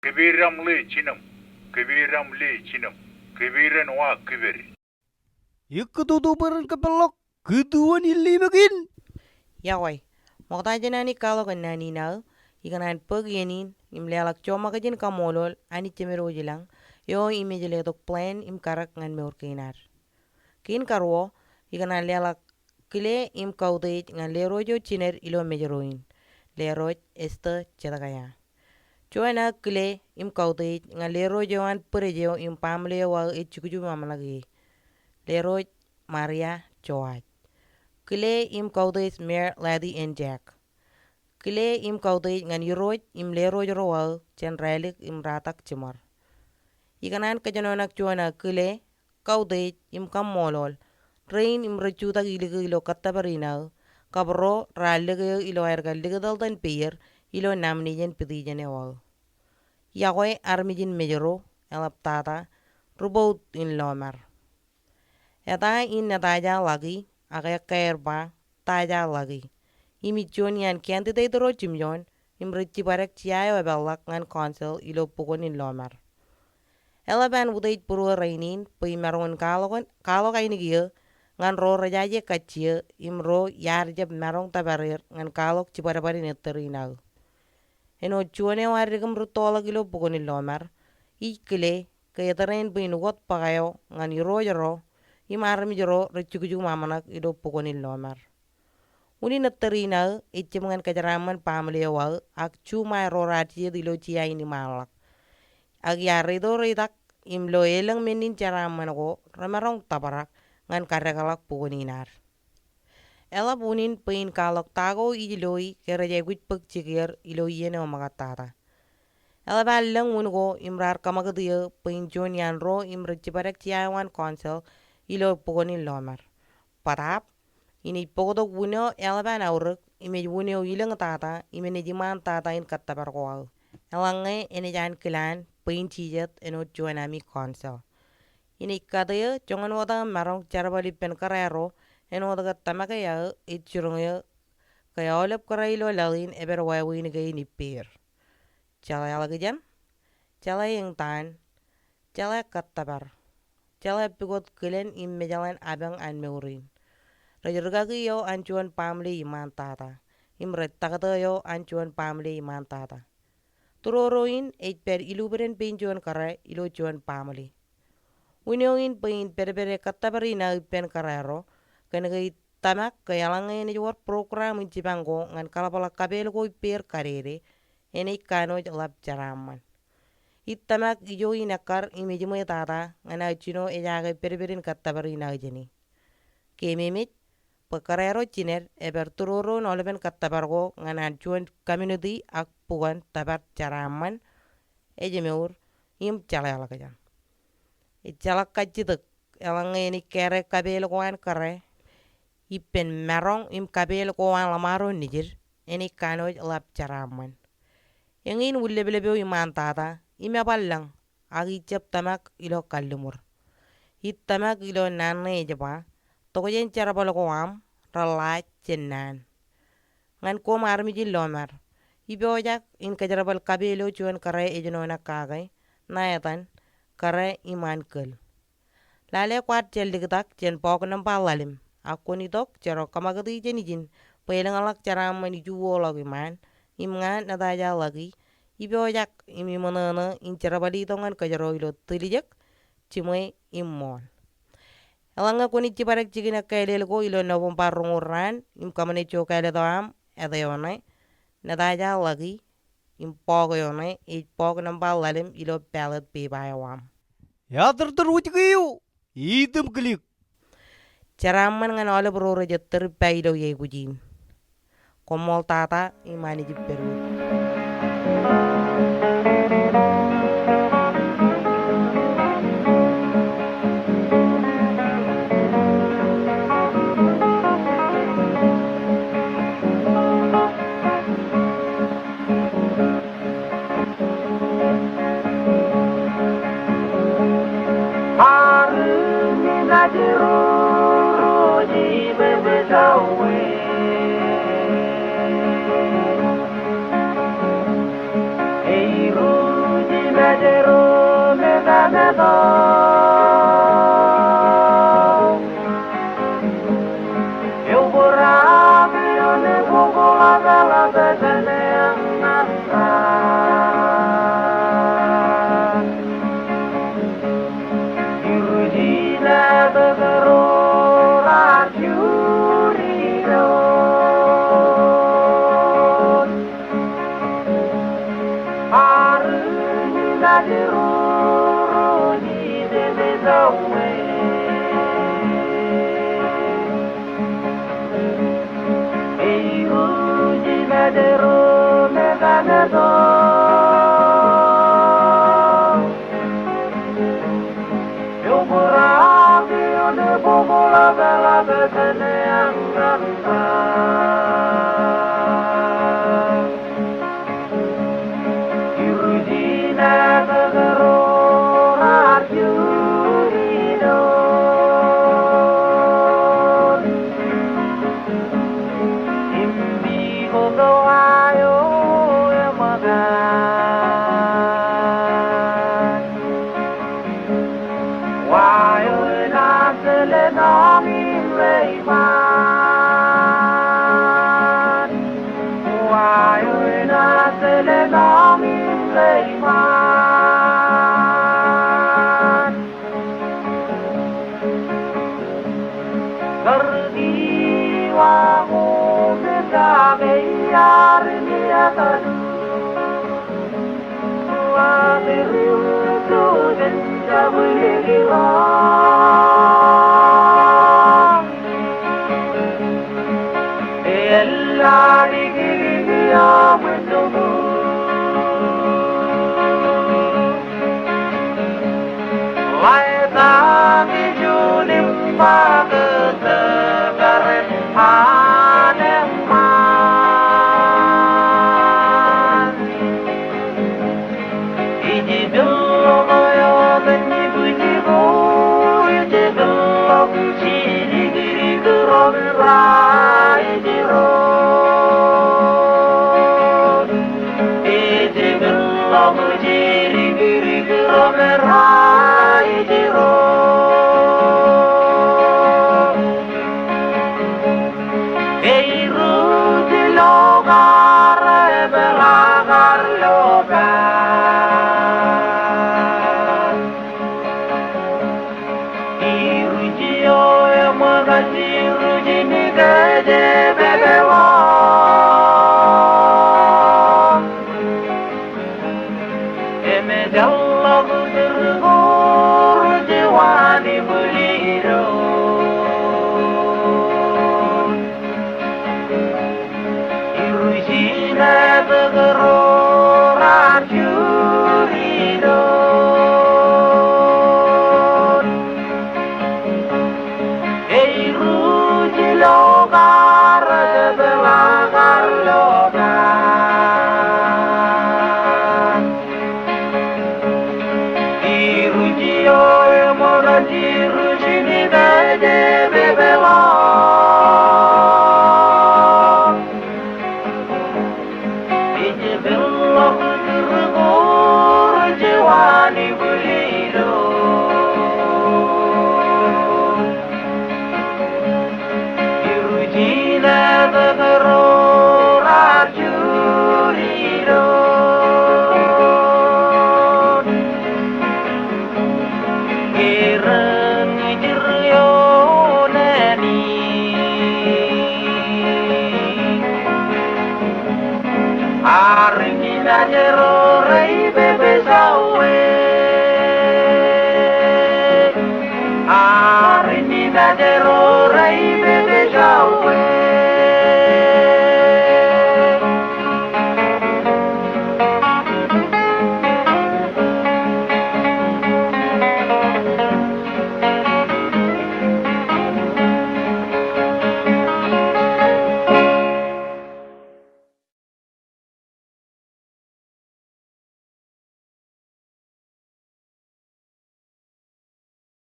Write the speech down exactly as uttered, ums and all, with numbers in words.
Kipeidaṃ ḷe jinōṃ, kipeidaṃ ḷe jinōṃ, kipeidaṃ wa kiped. Ikkūtutu bwe ren kōpeḷḷọk kūtuon in limekin. Iọkwe, ṃokta jān Anij kwaḷọk kōn naan in aō, ikōṇaan bōk iien in im leḷọk joṃakijin kaṃṃoolol Anij Jemedwōj ilañ, eo im ej letok plan im karōk ñan mour kein ad. Kein karuo, ikōṇaan leḷọk kile im kautiej ñan lerooj eo jined ilo Mājro in, Lerooj Esther Jedekia. Juon aō kile im kautiej ñan lerooj eo an bwidej eo im baaṃle eo aō ej jukjuk im ṃōṇōṇō ie, Lerooj Maria Joas. Kile im kautiej Mare Letty N. Jack. Kile im kautiej ñan irooj im lerooj ro aō jān Rālik im Ratak Jiṃor. Ikōṇaan kōjenolọk juon aō kile, kautiej im kaṃṃoolol rein im rej jutak ilikū ilo kōttōpar in aō, kab ro raar lōke eō ilo aer kar likūt eḷ tōn peier ilo nomination petition eo aō. Iọkwe armej in Mājro, eḷap tata, ri-bout in lọmọọr. Eta in Natasha Lucky, ak ekkā er ba Tasha Lucky. Im ij juon iaan candidate ro jimjuon, im rej jibadek jea eo epeḷḷọk ñan council ilo bukwōn in lọmọọr. Eḷap an utiej būruō rein in bwe imaroñ in kwaḷọk, kwaḷọk ainikien ñan ro rejaje kajjien im ro iar jab maroñ tōpar er ñan kwaḷọk jibadbad in ettōr in aō. Āinwōt juon eo ad dik im rūttoḷọk ilo bukwōn in lọmọọr, ij kile ke eterrāān bwe in ukōt bōk eo ñan irooj ro im armej ro rej jukjuk im ṃōṇōṇō ilo bukwōn in lọmọọr. Unin ettōr in aō ej jab ñan kōjeraaṃṃan baaṃle eo aō ak juṃae ro raar jijet ilo jea in iṃaanḷọk. Ak iar reitok reitak im lo elōñ men in jeraaṃṃan ko remaroñ tōprak ñan kaddekḷọk bukwōn in ad. Eḷap unin bwe in kwaḷọk ta ko ij loi ke rej aikuj bōk jikier ilo iien eo ṃōkattata. Eḷap an lōñ wūn ko im raar kōṃakūt eō bwe in juon iaan ro im rej jibadek jea eo an council ilo bukwōn in lọmọọr. Bōtaab, in ej bōktok wūn eo eḷap an aorōk im ej wūn eo ilōñ tata im enaaj iṃaan tata in kōttōpar ko aō. Eḷaññe enaaj ankilaan bwe in jijet āinwōt juon ami council. In ej kate eō joñan wōt aō maroñ jerbal ippān kōrā ro āinwōt ke tōmak eo aō ej jiroñ eō ke aolep kōrā ilo laḷ in epād wāween kein ippāer. Jeḷā ḷọkjeṇ, jeḷā eñtaan, jeḷā kōttōpar, jeḷā pukot kilen im mejeḷan apañ an mour in. Rej rūkaki eo an juon baaṃle iṃaan tata, im rej taktō eo an juon baaṃle iṃaan tata. Tūroro in ej pād ilubiden pein juon kōrā ilo juon baaṃle. Wūn eo in bwe in pedpede kōttōpar in aō ippān kōrā ro, kōn ke ij tōmak ke eḷaññe enaaj wōr program in jipañ ko ñan kaḷapḷọk kapeel ko ippāer kadede, enaaj kanooj ḷap jeraaṃṃan. Ij tōmak ijo in ekkar im ejiṃwe tata ñan aō jino ejaake pedped in kōttōpar in aō jāne. Keememej, bwe kōrā ro jined epād tūroro in aolepen kōttōpar ko ñan an juon community ak bukwōn tōpar jeraaṃṃan, ejmour, im jeḷā ḷọkjeṇ. Ejjeḷọk kajjitōk eḷaññe enaaj kare kapeel ko an kōrā ippān maroñ im kapeel ko an ḷōṃaro nejid, enaaj kanooj ḷap jeraaṃṃan. Eñin wūn leplepeo iṃaan tata im ebar lōñ, ak ij jab tōmak ilo kalliṃur. Ij tōmak ilo naan ṇe ej ba, tokjān jerbal ko aṃ reḷḷaaj jān naan. Ñan koṃ armej in lọmọọr, ipojak in kōjerbal kapeel eo juon kōrā ejenoṇe kake, ṇa etan, kōrā iṃaan kōl. Lale kwaar jeḷā liktak jān bọọk nōṃba ḷalem, ak kwōn itok jerọọl kōṃakūt jān ijin bwe elōñḷọk jeraaṃṃan ijoḷọk iṃaan, im ña Natasha Lucky, ipojak im iṃōṇōṇō in jerbal itok ñan kōjro ilo tiljek, jiṃwe im ṃool. Eḷaññe kwōnaaj jibadek jikin ekāālel ko ilo November roñoul raan, im kōṃṃane ijo kāālōt eo aṃ, āt eo ṇe, Natasha Lucky, im bọọk eo ṇe ej bọọk nōṃba ḷalem ilo ballot paper eo aṃ. Ear tōrtōr wōjke eo, item kilik. Jeraaṃṃan ñan aolep ro rej ettōr ippa ilo aikuj in. Koṃṃool tata im Anij ippād wōt.